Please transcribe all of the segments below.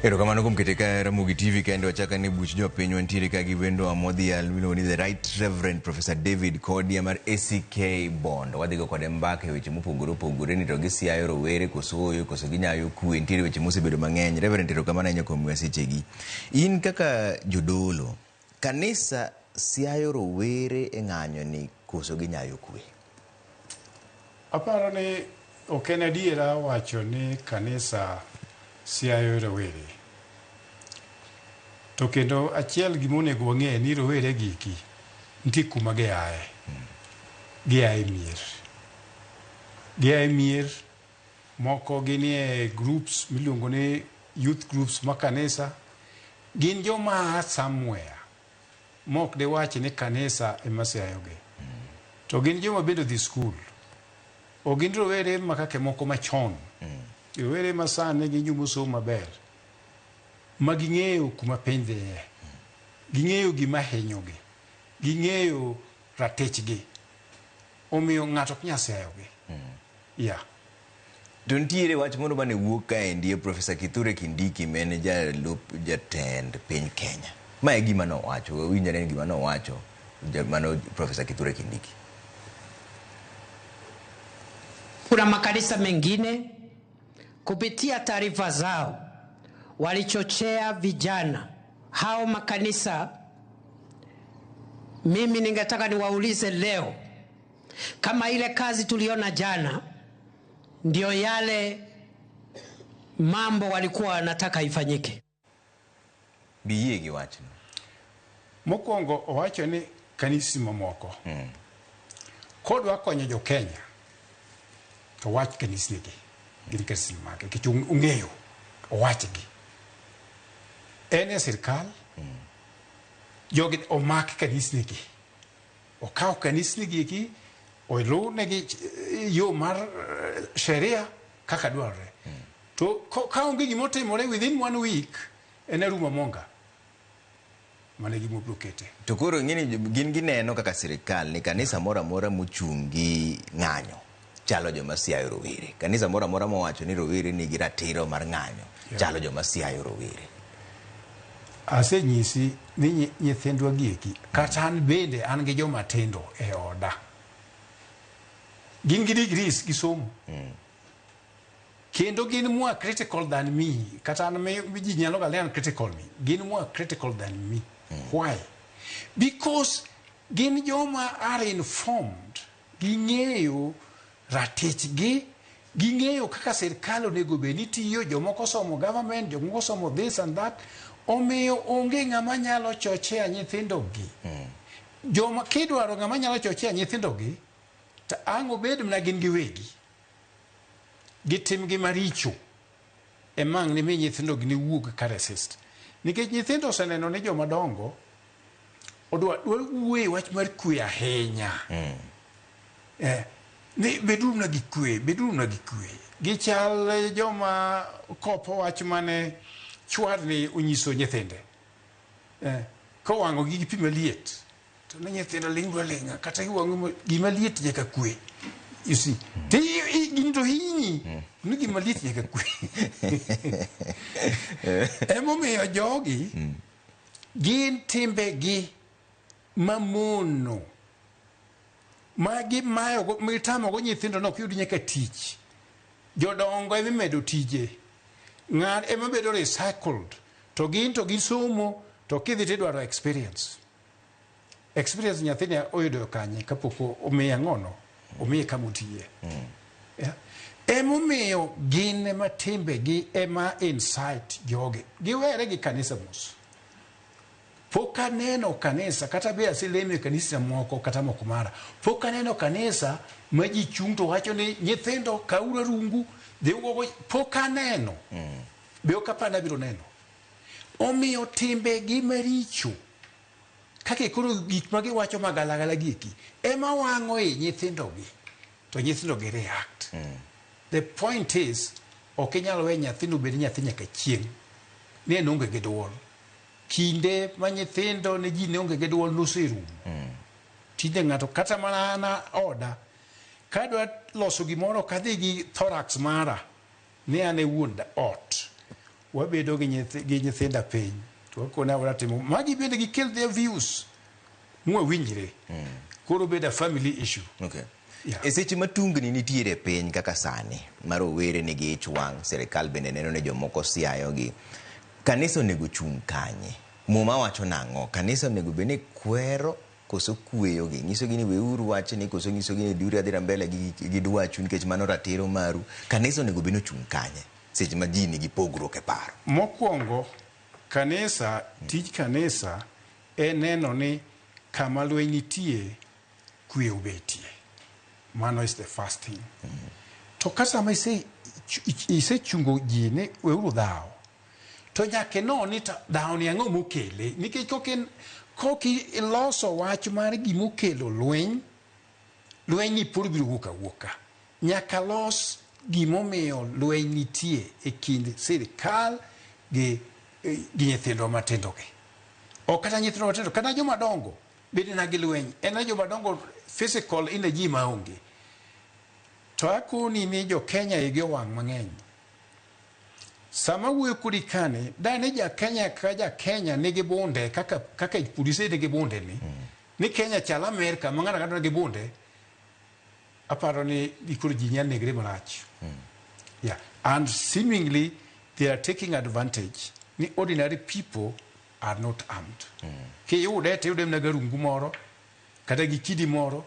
Erokamano kuom kete ka Ramogi TV kendo wachaka ni buch jopiny wantiere ka gi wendo modhial miluongo ni The Right Reverend Professor David Kodia mar ACK Bondo. Wadhi go kode mbaka e weche mopogore opogore ni to gisiayo rowere koso ooyo koso ginyayo kwe. Nitiere weche mosebedo mang'eny. Reverend, erokamano ahinya kuom miwa sechegi. In kaka jodolo, kanisa siayo rowere e ng'anyo ni koso ginyayo kwe? Aparo ni ok en adiera wacho ni kanisa siayo rowere. To kendo achiel gima onego wang'e ni rowere gi eki nitie kuma giaye. Gia e mier. Gia e mier, moko ginie groups miluongo ni youth groups ma kanisa. Gin joma a somewhere mok diwach ni kanisa ema siayogi. To gin joma bende odhi skul. Ok gin rowere ma kaka moko machon. Rowere ma sani gin joma osomo maber. Ma ging'eyo kuma piny dhiye. Ging'eyo gima hinyogi. Ging'eyo ratichgi. Omiyo ng'ato ok nyal siayogi. Yeah. To nitiere wach moro mane wuok kaendi e Professor Kithure Kindiki ma en jalup jatend piny Kenya. Ma e gima nowacho, wawinj ane gima nowacho mano Professor Kithure Kindiki. Kuna makanisa mengine kupitia taarifa zao walichochea vijana hao makanisa. Mimi ningetaka niwaulize leo kama ile kazi tuliona jana ndio yale mambo walikuwa wanataka ifanyike. Biyie gi wachno. Mokwongo owacho ni kanisni mamoko kodwa konyo jo Kenya to wach kanisni gi gin kanisni mage nikech ong'eyo owachgi. En e sirkal jogi omak kanisni gi okaw kanisni gi eki oluwnegi yo mar sheria kaka dwarore. To ka onge gima otimore within one week en arumo monga. Mano e gima obiro kete. To koro ing'eni gin gineno kaka sirikal ni kanisa moro amora mochung' gi ng'anyo chalo joma siayo rowere. Kanisa moro amora mowacho ni rowere nigi ratiro mar ng'anyo chalo joma siayo rowere. Asenyisi ni nyithindwa gi eki kata an bende an gi joma tindo e oda. Gin gi degrees gisomo. Kendo gin more critical than me. Kata an me ji nyalo ga an critical me. Gin more critical than me. Why? Because gin joma are informed. Ging'eyo ratichgi, ging'eyo kaka sirkal onego bed ni tiyo, jomoko somo government, jomoko somo this and that. Omiyo onge ng'ama nyalo chochea nyithindo gi. Joma kidwaro ng'ama nyalo chochea nyithindo gi, to ang' obed mana gin giwegi. Gitimgi maricho ema ang' nimi nyithindo gi niwuog ka resist. Nikech nyithindo oseneno ni joma dongo odwa dwa wuoyo e wach mar kwe ahinya. Ni beduru na gi kwe, beduru na gi kwe. Gichal joma kopo wach mane chwarni onyiso nyithinde. Kowang'o gi gi pi maliet. To ne nyithindo ling'uru aling'a kata iwang'o gima liet nyaka kwe. You see. To gini to hinyi. Ni gima liet nyaka kwe. Emomiyo jogi gin timbegi mamono ma gimayogo mitamogo nyithindo nok yud nyaka tich. Jodongo ema imedo tije. Ng'at ema bedo recycled. To gin to gisomo to kidhi tidwaro experience. Experience nyathini oyudo kanye kapok omiye ang'ono? Omiye kama otiye. Yeah. Emomiyo gin ema timbegi ema incite jogi. Giwere gi kanisa mos. Pok aneno kanisa kata be aselemo e kanisa moko kata moko mara. Pok aneno kanisa ma ji chung' to wacho ni nyithindo kauru arungu dhi ugogo. Pok aneno. Be ok apar ni abiro neno. Omiyo timbegi maricho kaka koro gik ma giwacho magalagala gi eki ema wang'o i nyithindogi to nyithindogi react. The point is ok inyal we nyathino obed nyathi nyaka chieng' ni en onge gi duol. Kinde ma nyithindo ne ji ne onge gi duol noserumo. Tinde ng'ato kata mana an oda kadwa loso gimoro ok adhi gi thorax mara ni an e wuon ot. Wabedo gi gi nyithinda piny to wakone awara timo magi bende gikel their views mwawinjre. Koro bedo a family issue. Yeah. E seche ma tungni nitiere e piny kaka sani, ma rowere nigi ich wang', sirikal bende neno ni jomoko siayogi, kanisa onego chung' kanye? Muma wacho nang'o? Kanisa onego bed ni kwero koso kweyogi? Nyisogi ni weuru wachni koso nyisogi ni dhiuru adhira mbele gi dwachu nikech mano ratiro maru. Kanisa onego bed ni ochung' kanye seche ma ji nigi pogruok e paro? Mokwongo, kanisa, tij kanisa en neno ni kama lweny nitie, kwe obetie. Mano is the first thing. To ka sama isechungo ji ni weuru dhawo, to nyaka ino ni to dhawo ni ang'o mokele, nikech kok iloso wach mar gimokelo lweny, lweny ni pod biro wuok awuoka. Nyaka los gimomiyo lweny nitie e kind sirikal gi nyithindwa matindo gi. Ok kata nyithindo matindo, kata joma dongo bende na gi lweny. En na joma dongo physical energy maonge. To akoni ni jo Kenya igi owang' mang'eny. Sama wuoyo kodi kani, dane ja Kenya ka ja Kenya nigi bunde kaka polise nigi bunde ni, ni Kenya chal Amerika ma ng'ato ang'ato nigi bunde, aparo ni koro ji nyalo negre marach. Yeah. And seemingly they are taking advantage ni ordinary people are not armed. Kiyude to iyude mana garungu moro kata gi kidi moro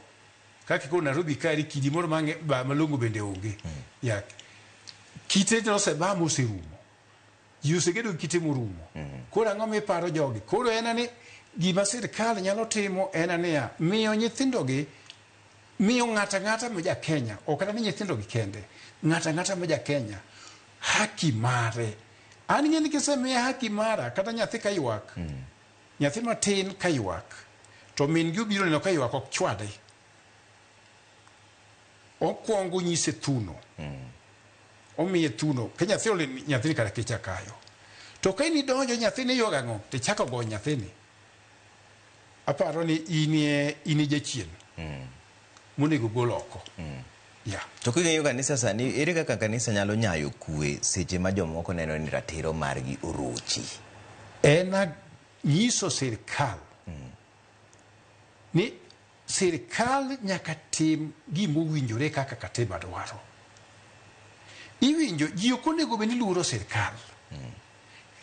kaka koro Nairobi kaeri kidi moro ba malong'o bende onge. Yeah. Kite noseba moserumo. Ji osegedo gi kite morumo. Koro ang'o miparo jogi? Koro en ni gima sirkal nyalo timo en niya, miyo nyithindogi miyo ng'ato ang'ata ma ja Kenya, ok kata ni nyithindogi kende, ng'ato ang'ata ma ja Kenya, haki mare. An ing'e ni kisemiya haki mara, kata nyathi ka ywak, nyathi matin ka ywak, to min gi obiro neno ka ywak ok chwade. Okwongo nyise thuno. Omiye thuno. Ka nyathi ole nyathini kara kecha kayo. To ka in idonjo nyathini ywak ang'o, to ichako goyo nyathini. Aparo ni in e jachien. Monego gol oko. Yeah. To king'iyo kanisa sani, ere kaka kanisa nyalo nyayo kwe seche ma jomoko neno ni ratiro margi orochi? En nyiso sirkal ni sirkal nyaka tim gimowinjore kaka katiba dwaro. Iwinjo, ji ok onego bed ni luoro sirkal.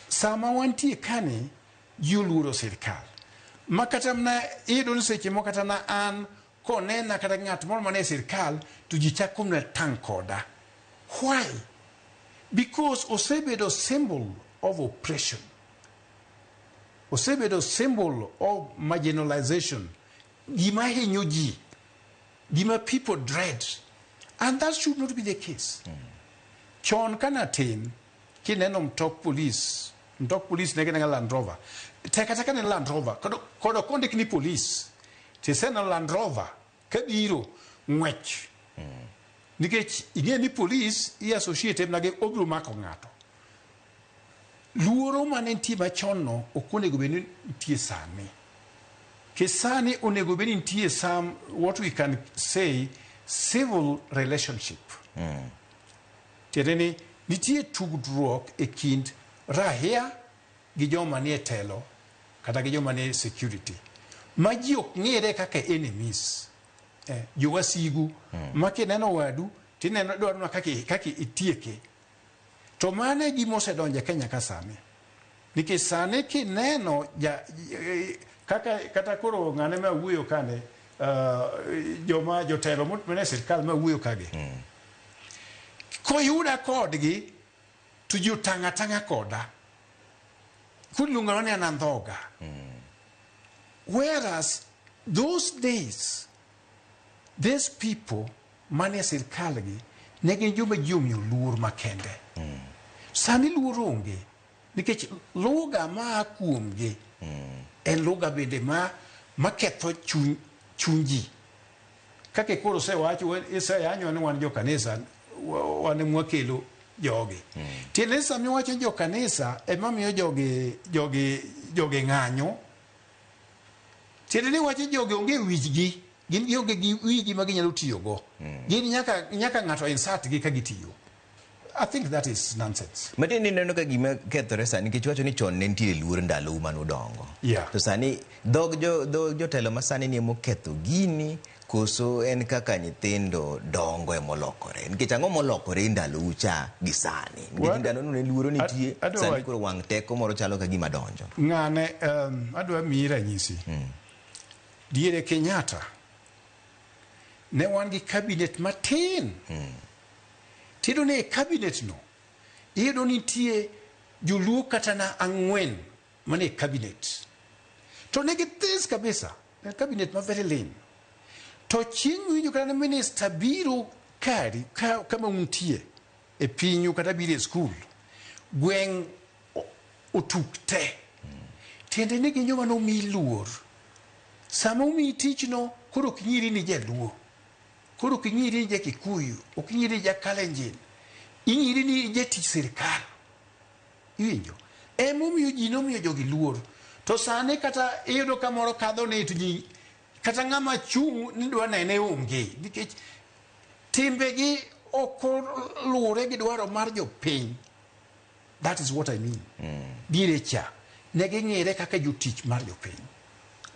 Sama wantie kani, ji oluoro sirkal. Ma kata mana iyudo ni seche moko kata na an konena kata ng'at moro manie sirkal to ji chako mana tang' koda. Why? Because osebedo symbol of oppression. Osebedo symbol of marginalization. Gima hinyo ji. Gima people dread. And that should not be the case. Chon kana tin, kineno mtok police, mtok police ne gin Land Rover. Tek ateka ne Land Rover, kod ok ondik ni police. Tiseneno Land Rover kabiro ng'wech. Nikech ing'e ni police i associate mana gi obiro mako ng'ato. Luoro mane nitie machon no ok onego bed ni nitie sani. Ke sani onego bed ni nitie some what we can say civil relationship. Tiende ni nitie tudruok e kind raia gi joma nie telo kata gi joma nie security ma ji ok ng'ere kaka enemies. Jowasigu ma kineno wadu tineno dwaro mana kaka itieke. To mano e gima osedonjo e Kenya ka sani. Nikech sani kineno ja, kaka kata koro ng'ane ma wuoyo kane joma jotelo mane sirkal ma wuoyo kagi. Koyuda kodgi to ji otang' atang'a koda. Koro iluongo ni an andhoga. Whereas those days, these people mane sirkal gi ne gin joma ji omiyo luor makende. Sani luor onge nikech lugha maa kuomgi en lugha bende ma maketho chuny ji. Kaka koro osewach iseyanywa ni wan jo kanisa wan ema wakelo jogi. Tiende ni sama iwacho jo kanisa ema miyo jogi ng'anyo. Tiende ni iwacho jogi onge wichgi, gin gionge gi wigi ma ginyalo tiyogo. Gin nyaka ng'ato insert gi ka gitiyo. I think that is nonsense. Matiende ni ineno ka gima kethore sani nikech iwacho ni chon ne nitie luor ndalou manudongo. Yeah. To sani dhog jo dhog jotelo masani ni emoketho gini koso en kaka nyithindo dongo emolokore. Nikech ang'o molokore e ndalou cha gi sani? Nikech ndalono ne luoro nitie, sani koro wang' teko moro chalo ka gima donjo. Ng'ane adwa miyi ranyisi. Diere Kenyatta ne wan gi cabinet matin. Tiyudo ni e cabinet no, iyudo nitie joluo kata na ang'wen mane e cabinet. To ne githis kabisa, ne cabinet ma very lean. To chieng' miwinjo kata ni minister biro kari ka, kama untie e pinyu kata biro e skul, gweng' otuk te. Tiende ni gin joma nomi luor. Sama omiyi tichno, koro ok ing'iri ni jaluo. Koro ok ing'iri ni ja Kikuyu, ok ing'iri ni ja Kalenjin. Ing'iri ni jatich sirkal. Iwinjo? Emomiyo ji nomiyo jogi luor. To sani kata iyudo ka moro kadho ni to ji kata ng'ama chung' ni dwa nene onge nikech timbegi ok oluwore gi dwaro mar jopiny. That is what I mean. Diere cha ne ging'ire kaka jotich mar jopiny.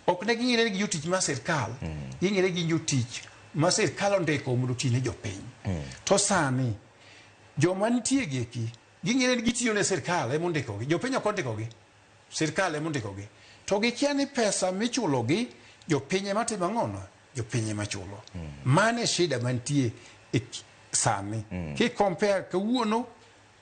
Ok ne ging'ire gi jotich mar sirkal, ging'ire gi jotich ma sirkal ondiko mondo oti ne jopiny. To sani joma nitie gi eki ging'ire ni gitiyo ne sirkal ema ondikogi, jopiny ok ondikogi, sirkal ema ondikogi. To gikia ni pesa michulogi jopiny ema timo ang'ono? Jopiny ema chulo. Mano e shida mantie e sani. Ki compare kawuono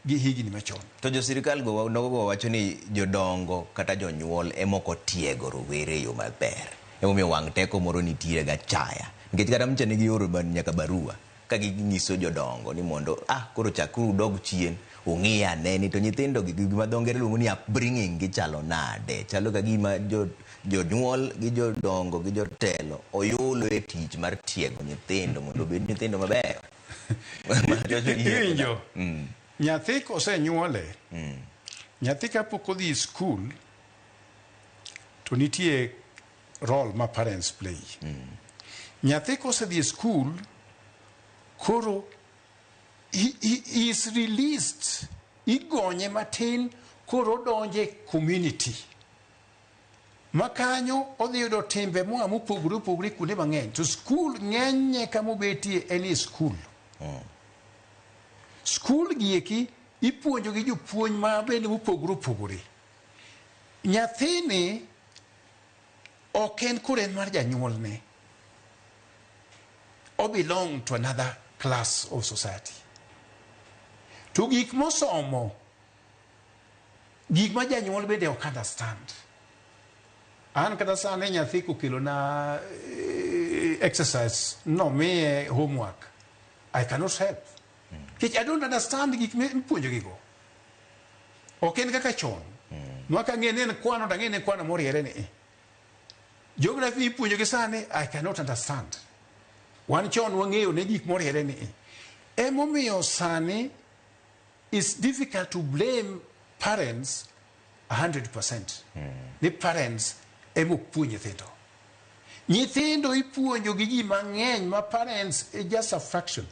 gi higni machon. To jo sirkal go nogo go wacho ni jodongo kata jonyuol ema ok otiego rowere e yo maber. Emomiyo wang' teko moro nitiere gachaya. Nikech kata mcha ne gioro nyaka barua ka ginyiso jodongo ni mondo koro chakuru udog chien ung'i ane ni to nyithindo gi gima dho ngere luongo ni upbringing gichalo nade. Chalo ka gima jonyuol gi jodongo gi jotelo oyulo e tich mar tiego nyithindo mondo obed nyithindo mabeyo. Iwinjo? Nyathi kosenyuole, nyathi kapok odhi e skul, to nitie role ma parents play. Nyathi kosedhi e skul, koro he is released, igonye matin, koro odonje community. Ma kanyo odhi yudo timbe moa mopogore opogore kuonde mang'eny. To skul ng'enyne kama obetie en e skul. Skul gi eki ipuonjo gi jopuonj ma bende mopogore opogore. Nyathini ok en koro en mar janyuolne. O belong to another class of society. To gik mosomo, gik ma janyuol bende ok understand. An kata sani nyathi kokelona exercise, nomiye homework, I cannot help. Nikech I don't understand gik mipuonjo gigo. Ok en kaka chon. Ma kang'e ni en kwano, to ang'e ni en kwano moriere ni. Geography ipuonjo gi sani, I cannot understand. Wan chon wang'eyo ne gik moriere ni. Emomiyo sani it's difficult to blame parents 100%. Ni parents ema ok puonj nyithindo. Nyithindo ipuonjo gi ji mang'eny ma parents is just a fraction.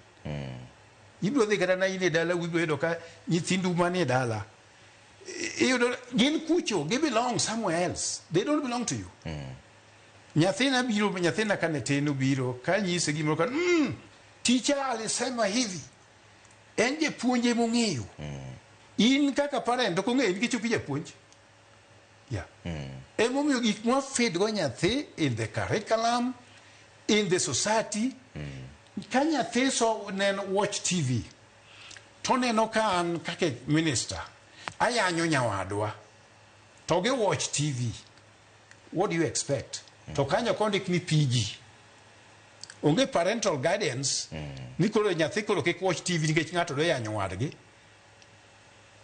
Ibiro dhi kata na in e dala, ibiro yudo ka nyithindu manie dala. Iyudo gin kucho, gi belong somewhere else. They don't belong to you. Nyathina biro, nyathina kane tin obiro, ka nyise gimoro ka, teacher alisema hivi. En japuonj ema ong'eyo. In kaka parent ok ong'eyo nikech ok ijapuonj. Yeah. Emomiyo gik mwa feed go nyathi in the curriculum, in the society, ka nyathi so neno watch TV, to neno ka an kaka minister, ayanyo nyawadwa, to gi watch TV. What do you expect? To kanyo kondik ni PG. Onge parental guidance, ni koro nyathi koro kik watch TV nikech ng'ato dwa yanyo wadgi.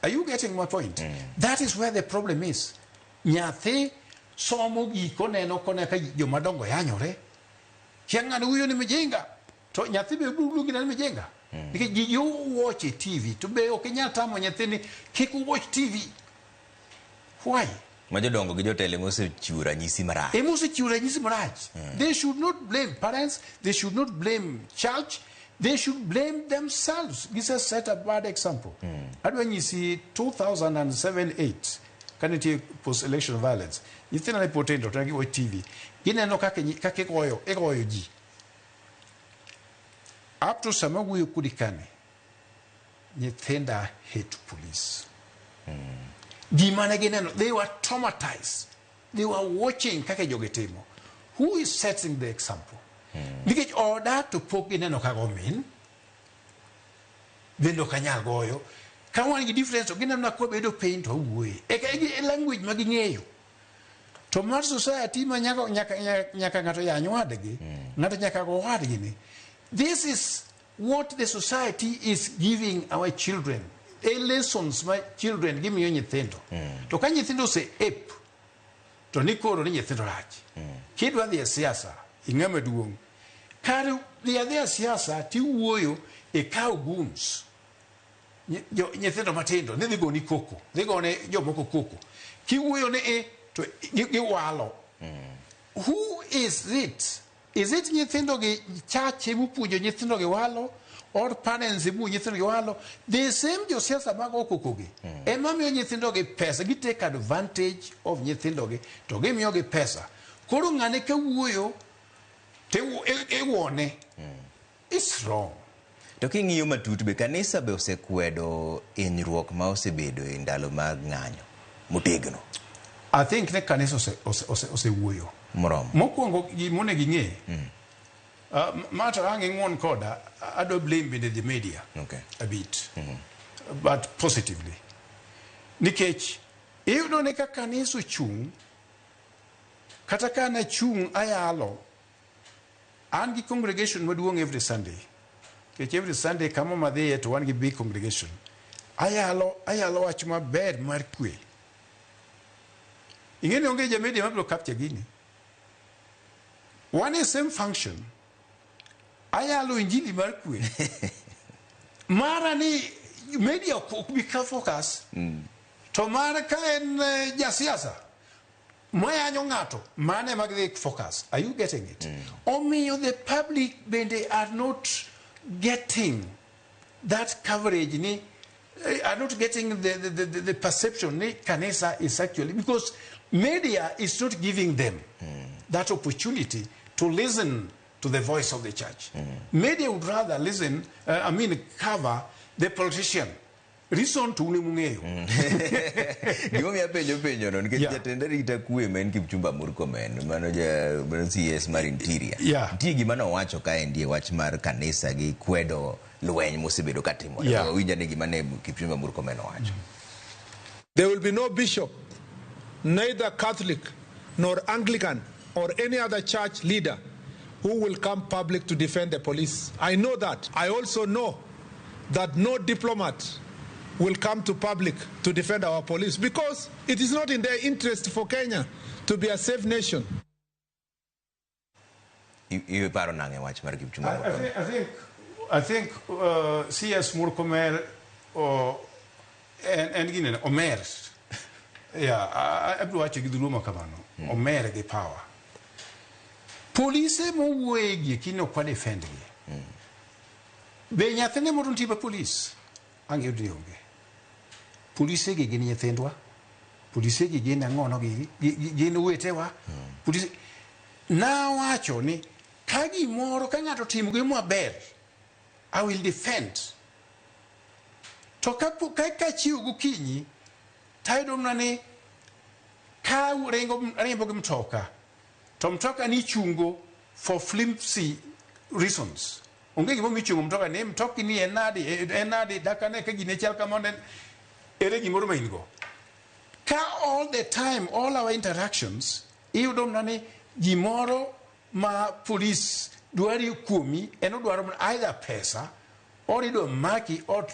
Are you getting my point? That is where the problem is. Nyathi somo gik oneno kone ka jomadongo yanyore. Chieng' ng'ano wuoyo ni mijinga. To nyathi be biro luongi ni mijinga. Nikech gigi watch e TV to be ok inyal tamo nyathi ni kik watch TV. Why? Ma jodongo gi jotelo ema osechiwo ranyisi marach. Ema osechiwo ranyisi marach. They should not blame parents, they should not blame church. They should blame themselves. Gise set a bad example. Adwa nyisi 2007-8 ka nitie post election violence. Nyithindo ne pod tindo to ne giwatch TV. Gineno kaka kaka igoyo ji. Up to sama wuoyo kodi kani, nyithinda hate police. Gima ne gineno, they were traumatized. They were watching kaka jogi timo. Who is setting the example? Nikech oda to pok gineno kago min, bende ok anyal goyo. Ka wan gi difference to gineno na kwabedo piny to wawuoye. Eka e language ma ging'eyo. To mar society ma nyaka ng'ato yany wadgi, ng'ato nyaka go wadgi ni. This is what the society is giving our children. A lessons ma children gimiyo nyithindo. To ka nyithindo ose ape, to ni koro ni nyithindo rach. Kidwa dhi e siasa, ing'ama duong'. Kar dhi adhiya e siasa tiwuoyo ikaw goons. Nyithindo matindo ni dhi goni koko, dhi gone jomoko koko. Kiwuoyo ni e to giwalo. Who is it? Is it nyithindo gi chache mupuonjo nyithindo gi walo or parents mu nyithindo gi walo? The same josiasa mago koko gi. Ema miyo nyithindo gi pesa, gi take advantage of nyithindo gi to gimiyo gi pesa. Koro ng'ane ka wuoyo to iwuone. It's wrong. To king'iyo matut be kanisa be osekwedo hinyruok ma osebedo e ndalo mag ng'anyo motegno. I think ne kanisa osewuoyo. Moromo. Mokwongo gimonego ing'e, ma to ang' ing'uon koda, adwa blame bende the media a bit, but positively. Nikech iyudo ni ka kanisa ochung', kata ka nachung' ayalo, an gi congregation maduong' every Sunday. Nikech every Sunday kama madhiye to wan gi big congregation. Ayalo wach maber mar kwe. Ing'e ni onge ja media mabiro capture gini. Wan e same function. Ayalo injili mar kwe. Mara ni media ok bi ka focus. To mar ka en jasiasa mayanyo ng'ato, mane mag dhi focus. Are you getting it? Omiyo the public bende are not getting that coverage ni are not getting the perception ni kanisa is actually, because media is not giving them that opportunity to listen to the voice of the church. Media would rather listen, I mean, cover the politician. Reason to une mung'eyo. Gimomiyo apenjo penjono nikech jatend arita kwe ma en Kipchumba Murkomen mano ja mano CS mar Interior. Nitie gima nowacho kaendi e wach mar kanisa gi kwedo lweny mosebedo katimore. Wawinj ane gima ne Kipchumba Murkomen owacho. There will be no bishop, neither Catholic nor Anglican or any other church leader who will come public to defend the police. I know that. I also know that no diplomat will come to public to defend our police because it is not in their interest for Kenya to be a safe nation. Iparo nang'e wach mar Kipchumba Murkomen? I think CS Murkomen en ginene omer. Yeah, abiro wacho gi dholuo ma kamano. Omer gi power. Polise mowuoye gi eki ok wadefend gi. Be nyathine moro nitie ba polis? Ang'eyo ni onge. Polise gi gin nyithindwa. Polise gi gin ang'ono gi gin owetewa. Polise nawacho ni ka gimoro ka ng'ato otimo gima maber, I will defend. To ka chiew gokinyi, tayudo mana ni ka ringo riembo gi mtoka, to mtoka ni ichungo for flimsy reasons. Onge gimomiyo ichungo mtoka ni mtoki ni en nade dakane ka gine chal kamano ere gimoro ma in go. Ka all the time, all our interactions, iyudo mana ni gimoro ma police dwari kuomi en odwaro mana either pesa or idwa maki or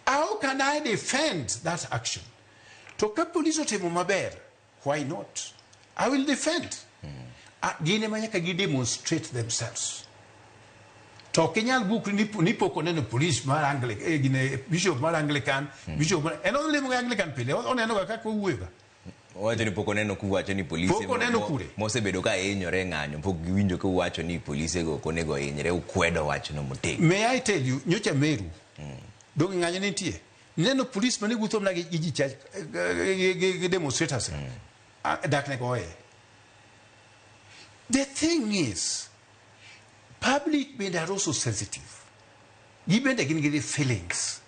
how can I defend that action? To ka police otimo maber, why not? I will defend. Gin ema nyaka gi demonstrate themselves. To ok inyal bukri ni pok oneno police mar Anglican, gine bishop mar Anglican, bishop mar, en olimo ga Anglican pile, oneno ga kaka owuoyo ga. Owacho ni pok oneno kuwacho ni polise Pok oneno kure. mosebedo ka hinyore e ng'anyo pok giwinjo ka uwacho ni polise go ok onego hinyre ukwedo wachno motegno. May I tell you, nyocha Meru, donge ng'anyo ne nitie? Neno police mane wuotho mana gi ji cha gi demonstrators. Ah, dak ne goye. The thing is, public bende are also sensitive. Gibende gin gi feelings.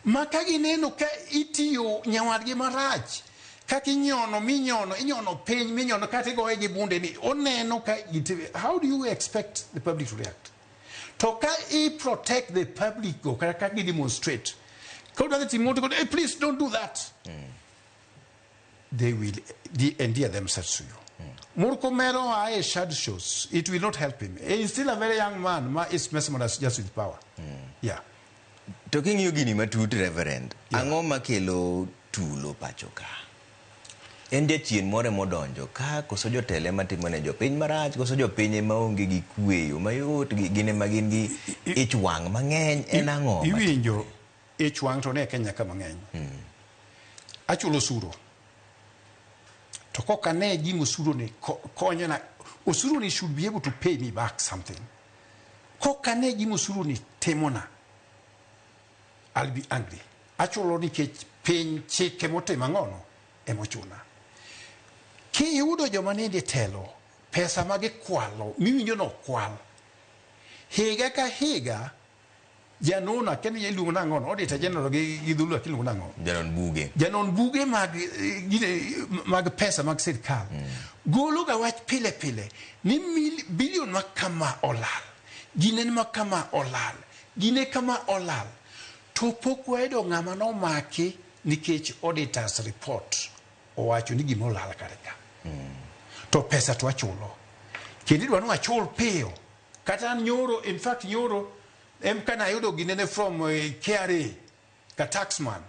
Ma ka gineno ka itiyo nyawadgi marach, kaka inyono minyono, inyono piny minyono kata igoye gi bunde ni oneno ka how do you expect the public to react? To ka i protect the public go kata ka gi demonstrate, ka udwa dhi timo to hey, please don't do that. They will endear themselves to you. Murkomen oa e shadow shows, it will not help him. He is still a very young man ma is mesmerized just with power. Yeah. To king'iyo gini matut Reverend, ang'o makelo tulo pacho ka? En jachien moro emodonjo ka koso jotelo ema timo ne jopiny marach koso jopiny ema onge gi kwe yo mayot gin ema gin gi ich wang' mang'eny en ang'o? Iwinjo ich wang' to ne e Kenya ka mang'eny. Achulo osuru. To kok ane gima osuru ni konyona, osuru ni should be able to pay me back something. Kok ane gima osuru ni timona, I'll be angry. Achulo nikech piny chike motimo ang'ono emochuna. Kiyudo joma nende telo, pesa ma gikwalo, miwinjo nokwal. Higa ka higa, janona, kendo iluongo nang'ono, auditor general gi dholuo iluongo nang'o? Janon buge. Janon buge mag, gine, mag pesa mag sirkal. Golo ga wach pile pile ni bilion ma kama olal, ginen ma kama olal, gine kama olal. To pok wayudo ng'ama nomaki nikech auditors report owacho ni gima olal kare ka. To pesa to achulo. Kendo idwa ni wachul piyo. Kata an nyoro, in fact nyoro, em kana ayudo ginene from KRA, ka taxman.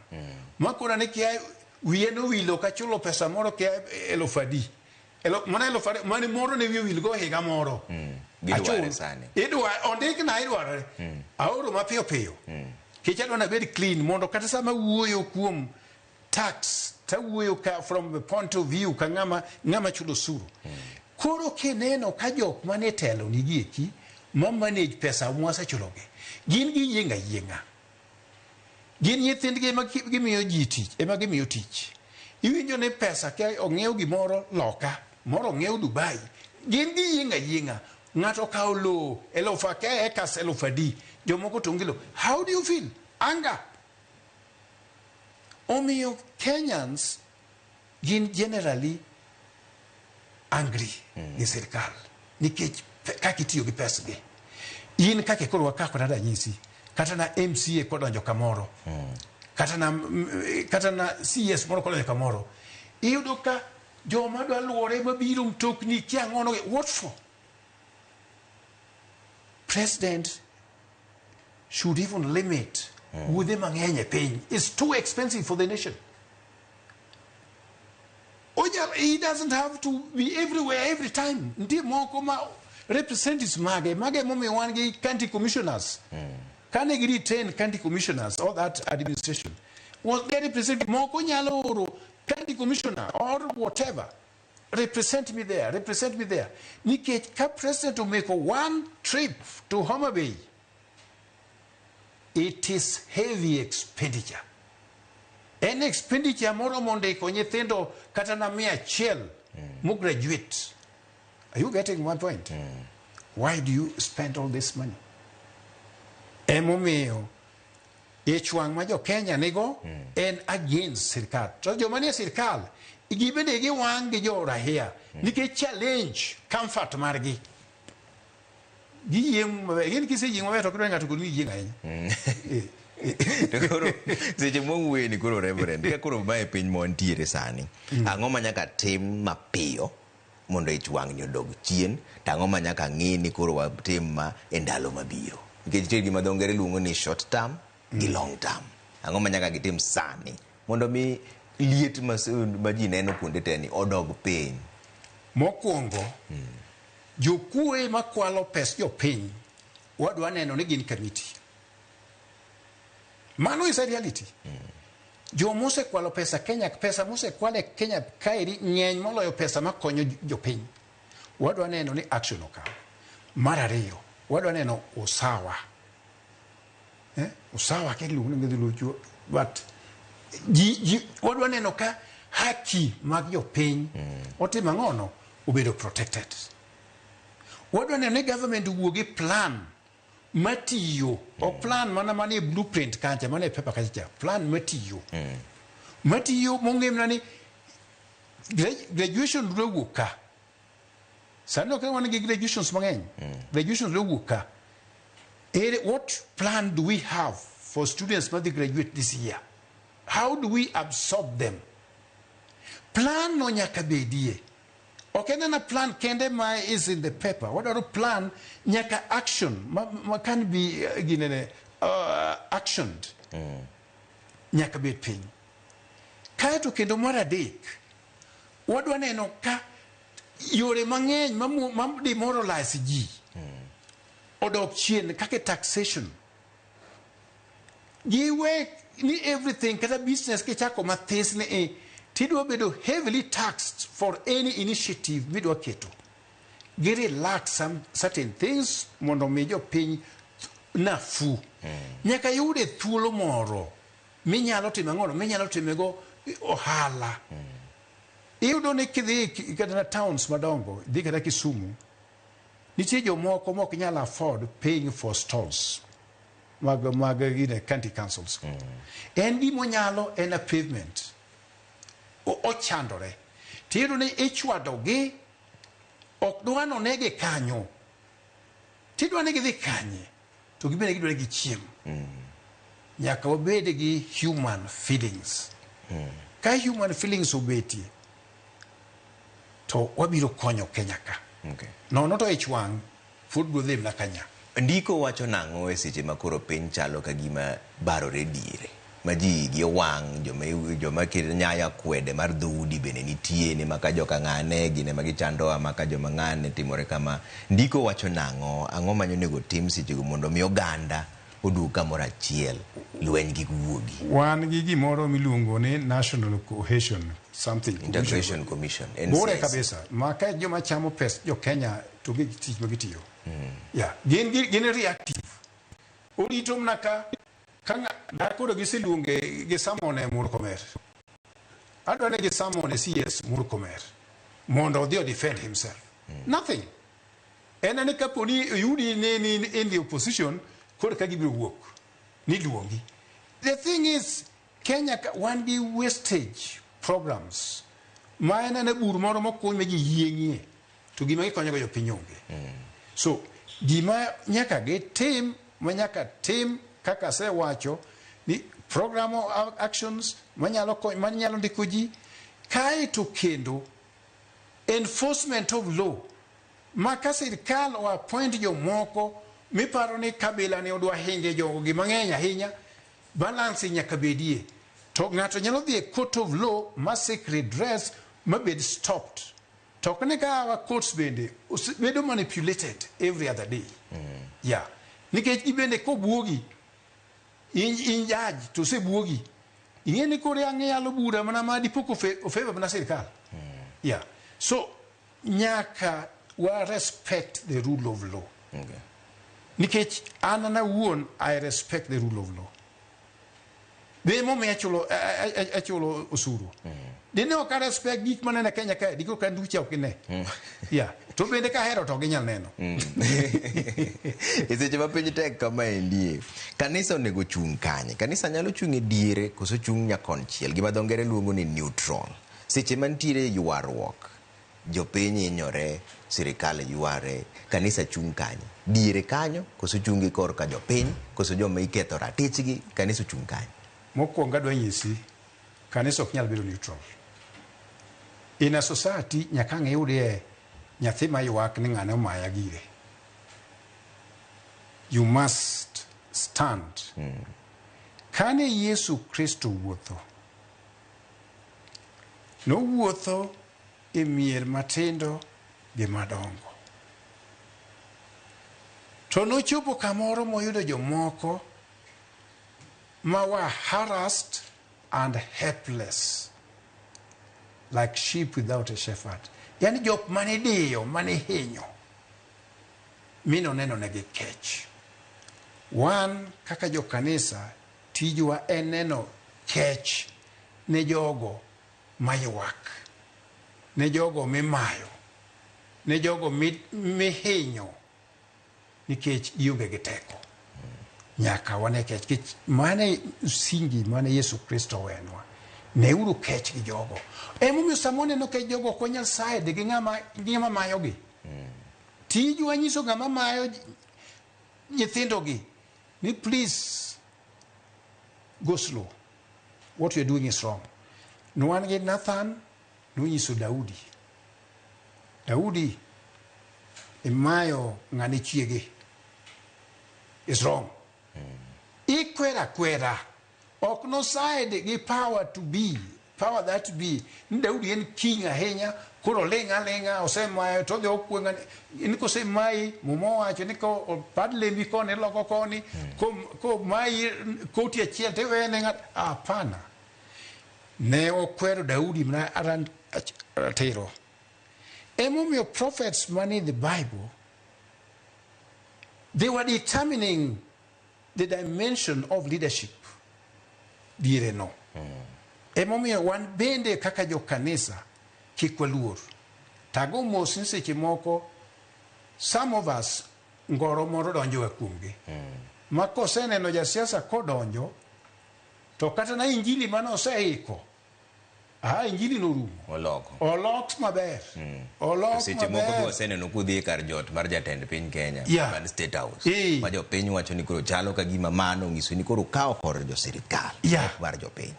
Makona ni KRA wiye nowilo kachulo pesa moro KRA elufu adi. Mana elufu ariyo, mane moro ne wiye owil go higa moro. Gidware sani. Idwa, ondikna idwarore. Aoro mapiyo piyo. Kech adwa nabed clean mondo kata sama wuoyo kuom tax, tawuoyo ka from the point of view ka ng'ama chulo osuru. Koro kineno ka jok mane telo ni gieki, ma manage pesa mwasechulogi, gin giyieng' ayieng'a. Gin nyithindgi ema gimiyo ji tich, ema gimiyo tich. Iwinjo ni pesa ka ong'iew gimoro loka, moro ong'iew Dubai, gin giyieng' ayieng'a. Ng'ato okawo lowo elufu ake acres elufu adi, jomoko to onge lowo. How do you feel? Anger. Omiyo Kenyans gin generally angry gi sirkal nikech kaka itiyo gi pesgi. In kaka koro wakako na ranyisi, kata na MCA kodonjo kamoro, kata na CS moro kodonjo kamoro, iyudo ka joma dwa luore mabiro mtokni kia ang'ono, what for? President should even limit wuodhe mang'eny e piny. It's too expensive for the nation. Oja, he doesn't have to be everywhere every time. Nitie moko ma representatives mage momiyo wan gi county commissioners. Kane gi retain county commissioners or that administration, was their representative. Moko nyalo oro county commissioner or whatever. Represent me there, represent me there. Nikech ka president omeko one trip to Homa Bay, it is heavy expenditure. En expenditure moromo ndiko nyithindo kata na 100 mo graduate. Are you getting my point? Why do you spend all this money? Emomiyo ich wang' ma jo Kenya nigo en against sirkal. To joma nie sirkal gibende giwang' gi jo rahia nikech challenge comfort margi. Giyieng' maber. Gin kiseyieng' maber to ok idwa ni ng'ato ogolni yieng' ahinya. To koro seche mwawuoye ni koro Reverend, ka koro mae piny ma wantiere sani, ang'o ma nyaka tim mapiyo mondo ich wang' ni odog chien, to ang'o ma nyaka ng'i ni koro watim ma e ndalo mabiro? Nikech nitie gima dho ngere luongo ni short term gi long term. Ang'o ma nyaka gitim sani mondo mi liet ma ji neno kuonde te ni odog piny? Mokwongo, jokuoe makwalo pes jopiny wadwa neno ni gin kamiti. Mano is a reality. Jomosekwalo pesa Kenya, pesa mosekwal e Kenya kaeri ng'eny moloyo pesa makonyo jopiny. Wadwa neno ni action okaw. Mar ariyo, wadwa neno usawa. Usawa ke iluongo ni dholuo, but ji wadwa neno ka haki mag jopiny otimo ang'ono obedo protected. Wadwa neno ni government owuo gi plan matiyo, ok plan mana manie blueprint kacha, manie paper kacha cha, plan matiyo. Matiyo mong'e mana ni graduation dwa wuok ka. Sani ok wan gi graduations mang'eny. Graduations dwa wuok ka. Ere, what plan do we have for students madhi graduate this year? How do we absorb them? Plan no nyaka bedie. Ok en ana plan kende ma is in the paper. Wadwaro plan nyaka action ma can be ginene actioned. Nyaka bed piny. Kaeto kendo mar adek, wadwa neno ka yore mang'eny ma demoralize ji odok chien kaka taxation. Giwe ni everything kata business kichako mathis ni tidwa bedo heavily taxed for any initiative midwa keto. Gi relax some certain things mondo mi jopiny nafuu. Nyaka yude thuolo moro minyalo timo ang'ono, minyalo timego ohala. Iyudo ni kidhi kata na towns madongo, idhi kata Kisumu, nitie jomoko mok nyal afford paying for stalls mag gine county councils. En gimonyalo en a pavement. Ochandore. Tiyudo ni ichwadogi, ok dwa nonegi kanyo. Tidwa ni gidhi kanye, to gibende gidwa ni gichiem. Nyaka wabed gi human feelings. Ka human feelings obetie, to wabiro konyo Kenya ka. Nono to ich wang' pod biro dhi mana kanya. Ndiko wacho nang'o e seche ma koro piny chalo ka gima barore diere? Ma ji igi owang', joma nyayo akwede mar dhoudi bende nitie ni maka joka ng'ane gin ema gichandowa, maka joma ng'ane timore kama. Ndiko wacho nang'o? Ang'o ma onego tim sechego mondo mi oganda oduog kamoro achiel, lweny kik wuogi? Wan gi gimoro miluongo ni National Cohesion something. Integration Commission, Bore NCIC. kabisa. Ma ka joma chamo pes jo Kenya to gi tich ma gitiyo. Yeah, gin reactive. Orito mana ka da koro giseluonge gi summon Murkomen. Adwa ni gi summon CS Murkomen mondo odhi o defend himself. Nothing. En ni kapo ni oyudi ni in the opposition, koro ka gibiro wuok ni luongi. The thing is, Kenya wan gi wastage programs ma en ane bur moro mokuny ma ji yieng'ie to gima gikonyogo jopiny onge. So gima nyaka gitim, ma nyaka tim kaka asewacho ni program of actions manyalo manyalo ndiko ji, kaeto kendo enforcement of law ma ka sirkal o appoint jomoko miparo ni kabila ni odwa hinge jogi mang'eny ahinya, balance nyaka bedie. To ng'ato nyalo dhi e court of law ma seek redress ma bed stopped. To ok ni ka our courts bende bedo manipulated every other day. Yeah. Nikech gibende kobuogi, in judge to osebuogi. Ing'e ni koro ang' iyalo bura mana ma dipo ofavor mana sirkal. Yeah. So nyaka wa respect the rule of law. Nikech an an awuon I respect the rule of law. Be emomiyo achulo osuru. Dine ok a respect gik maneno e Kenya kae, dikoro ka nducha ok ine. Yeah. To bende kahero to ok ginyal neno. E seche ma piny tek kamaendi, kanisa onego chung' kanye? Kanisa nyalo chung' e diere koso chung' nyakonchiel? Gima dho ngere luongo ni neutral. Seche mantiere ywaruok, jopiny hinyore, sirikal yware, kanisa chung' kanye? Diere kanyo koso chung' gi korka jopiny koso joma iketho ratichgi, kanisa ochung' kanye? Mokwongo adwa nyisi, kanisa ok nyal bedo neutral. In a society nyaka ang' iyudie nyathi ma ywak ni ng'ane omaya gire. You must stand. Kane Yesu Kristo wuotho, nowuotho e mier matindo gi madongo. To nochopo kamoro moyudo jomoko ma were harassed, and helpless like sheep without a shepherd. Yani jok mane diyo, mane hinyo, mi noneno negi kech. Wan kaka jokanisa, tijwa en neno kech ne jogo maywak, ne jogo mimayo, ne jogo mihinyo nikech gionge gi teko. Nyaka wane kech, nikech mane msingi mane Yesu Kristo owenwa. Neuru kech gi jogo. Emomiyo sama waneno kech jogo ok wanyal side gi ng'ama mayogi. Tijwa nyiso ng'ama mayo nyithindogi ni please go slow. What you're doing is wrong. Nwan gi Nathan nonyiso Daudi. Daudi imayo ng'ane chiege. Is wrong. Ikwera kwera. Ok no side gi power to be, power that be. Ni Daudi en king ahinya, koro ling' aling'a, osemayo to odhi okwe ng'ane. Ni kosemayi, Muma owacho ni ko opad lembi koni iloko koni, komayi koti achiel to iwene ng'ato. Hapana. Ne okwero Daudi mana ratiro. Emomiyo prophets mane in the Bible, they were determining the dimension of leadership diere no. Emomiyo wan bende kaka jokanisa kik waluor. Tago mos ni seche moko some of us ngoro moro donjo ga kuomgi. Ma koseneno jasiasa kodonjo to kata na injili mane oseiko, injili norumo. Oloko. Olok maber. Olok Seche moko maber. be waseneno kudhi e kar jot mar jatend piny Kenya, mar State House. Ma jopiny wacho ni koro chalo ka gima mano onyiso ni koro kawo kor jo sirikal, ok mar jopiny.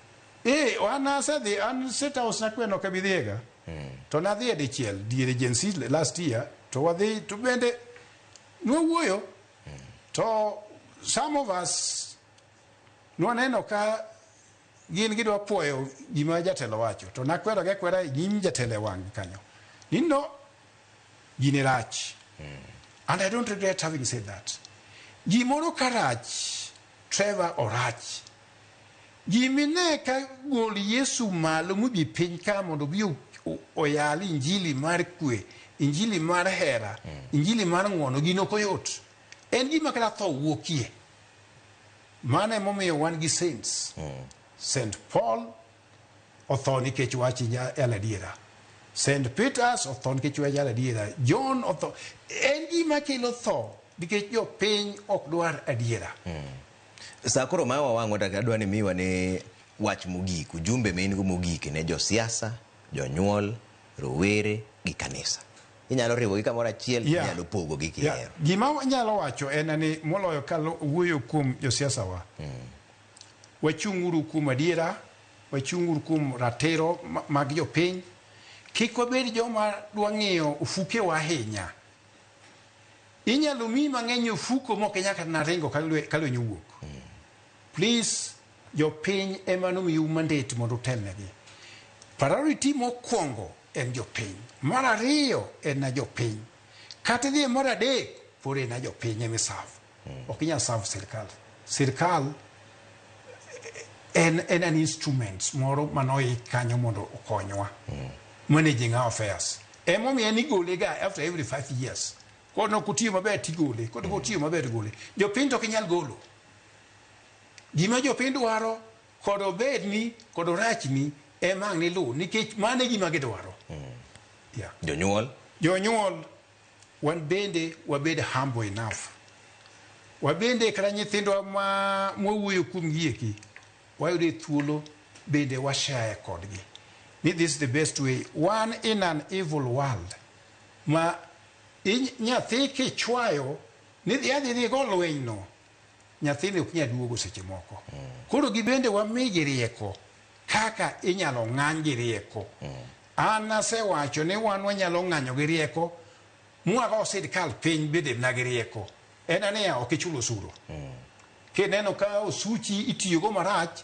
An asedhi, an State House nakweno ok abi dhiega. To nadhi e dichiel, diere Gen Z last year, to wadhi, to bende nwawuoyo. To some of us nwaneno ka gin gidwa puoyo gima jatelo wacho. To nakwero gi akwera e nyim jatelo e wang' kanyo. Ni no, gini rach. And I don't regret having said that. Gimoro ka rach, Trevor orach. Gimine ka gol Yesu malo mobi piny ka mondo obi oyal injili mar kwe, injili mar hera, injili mar ng'uono, gino ok oyot. En gima kata tho wuokie. Mano emomiyo wan gi saints. St. Paul otho nikech wach yalo adiera. St. Peters otho nikech wach yalo adiera. John otho. En gima kelo tho nikech jopiny ok dwar adiera. Sa koro ma wawang'o to adwa ni miwa ne wach mogik, ujumbe ma in go mogik ne josiasa, jonyuol, rowere gi kanisa. Inyalo riwogi kamoro achiel, inyalo pogogi kihero. Gima anyalo wacho en ni moloyo ka wuoyo kuom josiasa wa. Wachung'uru kuom adiera, wachung'uru kuom ratiro mag jopiny. Kik wabed joma dwa ng'iyo ofukewa ahinya. Inyalo miyi mang'eny ofuko mok inyal kata na ringo ka lweny owuok. Please, jopiny ema nomiu mandate mondo utelnegi. Priority mokwongo en jopiny. Mar ariyo en na jopiny. Kata idhi e mar adek, pod en na jopiny ema iserve. Ok inyal serve sirkal. Sirkal en an instrument moro manoik kanyo mondo okonywa. Managing our affairs. Emomiyo en igole ga after every 5 years. Kod ok otiyo maber tigole, kod ok otiyo maber tigole. Jopiny to ok inyal golo. Gima jopiny dwaro, kod obedni, kod orachni, ema ang' niluw, nikech mano e gima gidwaro. Jonyuol? Jonyuol, wan bende wabed humble enough. Wabende kata nyithindwa ma mwawuoyo kuomgi eki, wayude thuolo bende washare kodgi. Ni this is the best way. Wan in an evil world ma nyathi kichwayo ni dhi adhi dhi go lweny no, nyathini ok nyal duogo seche moko. Koro gibende wamigi rieko kaka inyalo ng'any gi rieko. An asewacho ni wan wanyalo ng'anyo gi rieko mwago sirkal piny bende mana gi rieko. En aniya ok ichul osuru. Kineno ka osuchi itiyogo marach,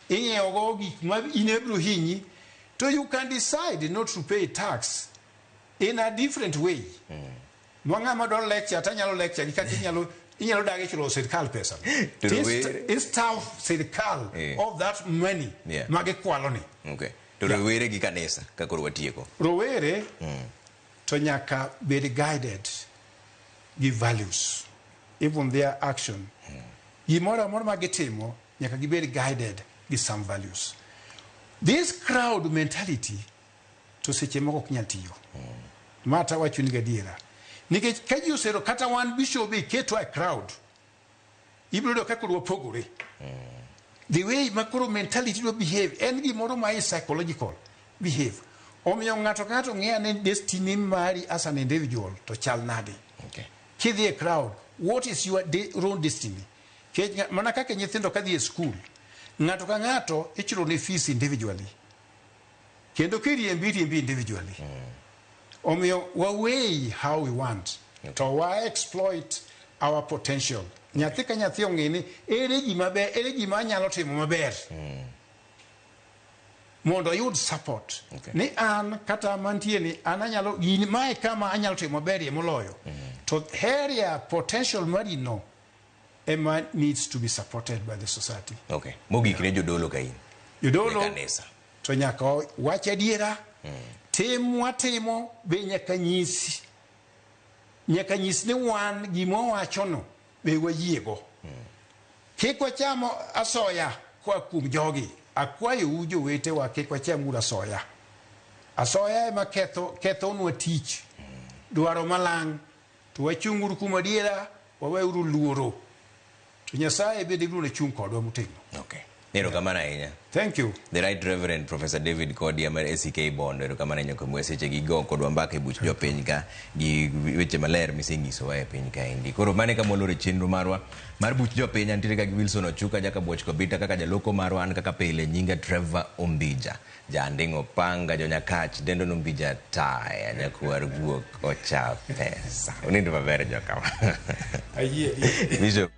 ing'iewogo gik ma in ebiro hinyi, to you can decide not to pay tax in a different way. Ma ng'ama dwaro lecture to anyalo lecture gi kaka inyalo Inyalo dagi chulo sirkal pesa. To rowere- I starve sirkal of that money ma gikwalo ni. Okay. To rowere gi kanisa ka koro watieko. Rowere to nyaka bed guided gi values, even their action. Gimoro amora ma gitimo nyaka gibed guided gi some values. This crowd mentality to seche moko ok nyal tiyo. Ma tawachoni gadiera. Nikech ka ji osero kata wan bishop iketwa e crowd, ibiro yudo ka koro wapogore. The way ma koro mentality dwa behave en gimoro ma is psychological behave. Omiyo ng'ato ka ng'ato ng'eyo ane destiny mari as an individual to chal nade. Kidhi e crowd, what is your own destiny? Nikech mana kaka nyithindo kadhi e school, ng'ato ka ng'ato ichulo ne fees individually. Kendo kiriembi iriembi individually. Omiyo wa weigh how we want to wa exploit our potential. Nyathi ka nyathi ong'e ni ere gima ber, ere gima anyalo timo maber. Mondo oyud support. Ni an kata mantie ni an anyalo gini mae kama anyalo timo maberie moloyo. To area potential mari no ema needs to be supported by the society. Okay. Mogik ne jodolo ka in. Jodolo Ne kanisa. to nyaka wach adiera. Tim mwatimo be nyaka nyis ni wan gima wawachono be wayiego. Kik wacham asoya koa kuom jogi. Akwayou jowetewa kik wacham uru asoya. Asoya ema ketho kethonwa tich. Dwaro malang' to wachung'uru kuom adiera, waweuru luoro. To Nyasaye bende biro chung' kodwa motegno. Okay. Erokamano ahinya. Thank you. The Right Reverend Professor David Kodia mar ACK Bondo, erokamano ahinya kuom seche gi go kodwa mbaka e buch jopiny ka gi weche maler misenyisowa e piny kaendi. Koro mano e kama waloro e chenro marwa mar buch jopiny. Antiere ka gi Wilson Ochuka jaka Buoch Kobita kaka jaloko marwa, an kaka pile nyinga Trevor Ombija. Janding'o panga jonyakach dendo nombija taya nyakwar guok ocha pesa. Unindo maber jokama. Ayie. Bishop.